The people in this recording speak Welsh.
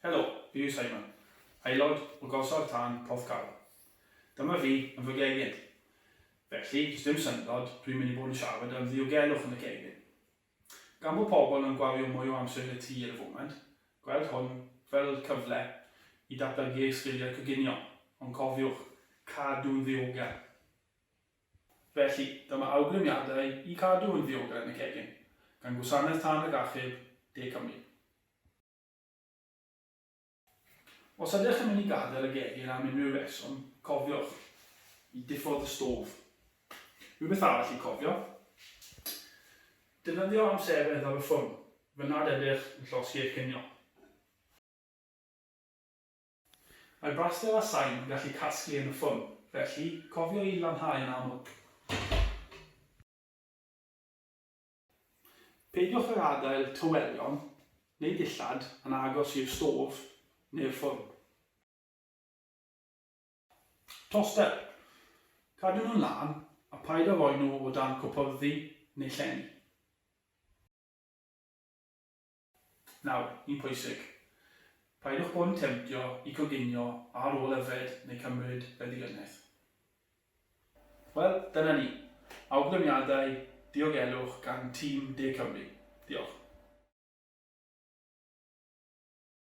Helo, fi yw Simon, aelod o Gorsaf Tân Porthcawl. Dyma fi yn fy gegin. Felly, does dim syndod, dwi'n mynd i bod yn siarad am ddiogelwch yn y cegin. Gan bod pobl yn gwario mwy o amser yn y tŷ ar y foment, gweld hwn fel cyfle i datblygu eich sgiliau coginio, ond cofiwch, cadw'n ddiogel. Felly, dyma awgrymiadau i cadw yn ddiogel yn y cegin, gan Gwasanaeth Tân ac Achub De Cymru. Os ydych yn mynd i gadael y gegin am unrhyw reswm, cofiwch i diffodd y stôf. Rhywbeth arall i cofio? Defnyddio amseredd ar y ffwrn fel nad ydych yn llosgi eich cinio. Mae braster a saim yn gallu casglu yn y ffwrn, felly cofio i lanhau yn aml. Peidiwch ag adael tywelion neu ddillad yn agos i'r stôf neu'r ffwrn. Toster. Cadw nhw'n lân a paid â rhoi nhw o dan cwpwrddi neu llenni. Nawr, un pwysig. Peidiwch bod yn temtio i coginio ar ôl yfed neu cymryd feddyginiaeth. Wel, dyna ni. Awgrymiadau diogelwch gan Tîm De Cymru. Diolch.